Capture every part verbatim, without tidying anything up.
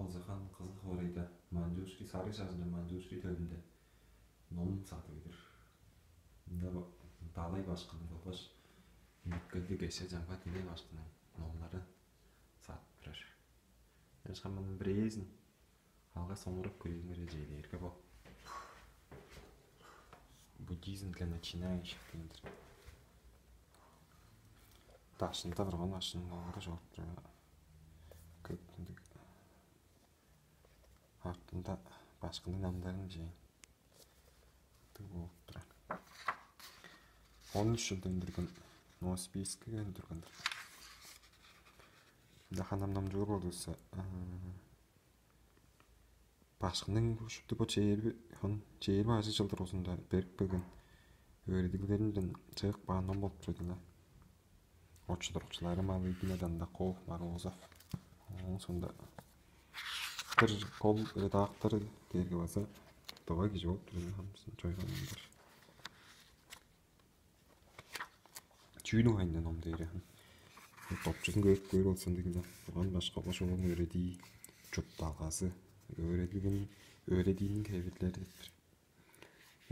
Озахан кызыл хоорайда Манчуушки, сарыг шажынче Манчуушки төлүнде ном садып ийдир. Мында далай башкының болгаш үмүткелдиг эше чамга дилей башкының номнары садып турар. Ынчан мының бирээзин алга соңурап көрүңер эжээлээрге бо. Буддизм для начинающих дегендир. Дашында турган ашының оңгу чоруп тура. Көктүндүг артында башкының намдарын жээн. Болуп турар. Он үч жылда үндүрген, Новосибирскиге үндүргендир. Даханам намчуур болдувса, башкының шупту бо чээрби он чээрби ажыг жылдыр узунда берип келген өөредиглеринден чыгып каан ном болуп турар-дыр. Очудурукчулары Малыгин, Дандаков, Морозов. Ооң соонда бир кол редактору дээрге база тыва кижи болуп турар, хамсын чойган номдар. Чүү дугайында ном дээри? Допчузун көрүп көөр болзун дегиле. Бурган башка болгаш ооң өөредии, чуртталгазы, өөредилгени, өөредииниң хевирлери деп бир.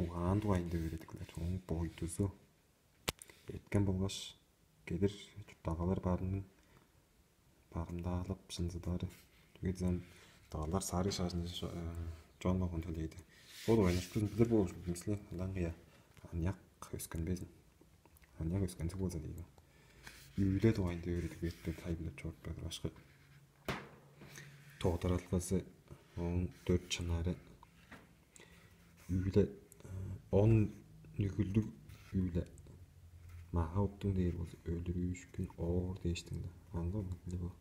Угаан дугайында өөредиглер, ооң бойдузу, эрткен болгаш кедир чуртталгалар баарының багымдаалап шынзыдары. Чүге дезем, даалар сарыг шажынче чон болгон төлейди. Ол дугайында шуптузун билир болур ужурлуг мен силе, ылаңгыя аныяк өскенбезин. Аныяк өскензиг болза дейди. Үүле дугайында өөредип бериптер, тайылбырлап чоруп берди башкы. Тодаралгазы, ооң дөрт чанары, үүле, он нүгүлдүг үүле. Мага оттуң дээр болза, өлүрүүшкүн оор дээштиң-даа. Аңгы биле бо.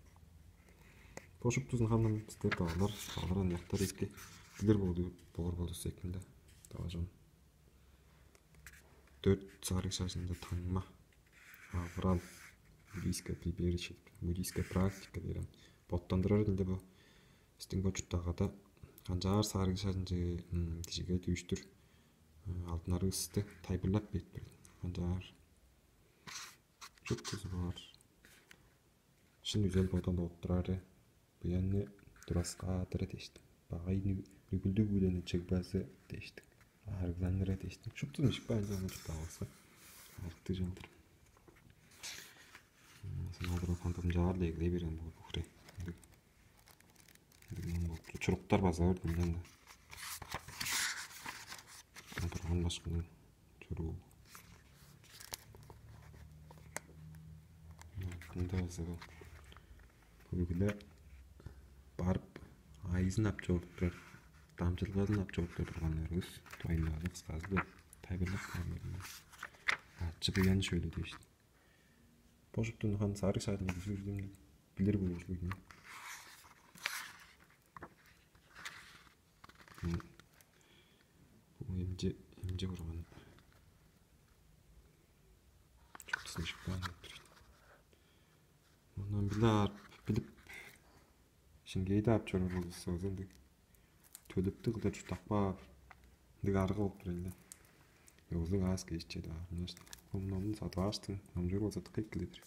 Бо шуптузун ханам бистер даалар, даалар аныяктар эки билир болду, боор болдус экинде. Даважон. Дөрт сарыг шажында таңма, авырал, буддийская прибежище, буддийская практика дээрем. Боттандырар дилде бо. Бистиң бо чурттагада канчаар сарыг шажынче кижиге дүүштүр алдынарывысты тайылбырлап берип турар. Канчаар чуп кызы бар. Шын үзел бодал оттурары, буянны тураскаадыры дээштиң. Багай нүгүлдүг үүлени чыгбазы дээштиң. Аарыгланыры дээштиң. Шупту мишик баанче аны чурттаваска. Артты чалдыр. Сен алдыр оконтон жаар леглей берген боор бухре. Чуруктар база өрдүнден да. Турган башкының чуруу. Мында база бүгүле барып, айызын ап чоруп турар, дамчылгазын ап чоруп турганнарывыс дугайында кысказы деп тайылбырлап каан. Ачы буян шөлү дээш. Бо шупту хан сарыг шаажын кижи билир болур ужурлуг ийин. Бо эмчи, эмчи бурган. Чуптузун ишип каан деп тур. Мындан биле аарып, билип, шиңгээди ап чоруур болзувусса, ындыг төлептиг кылдыр чурттап каар ындыг арга болуп тур эле. Ёзуг аас кээш чеде аар. Мынаш бо номну садып ааштың, номчуур болза, дыка эккеледир.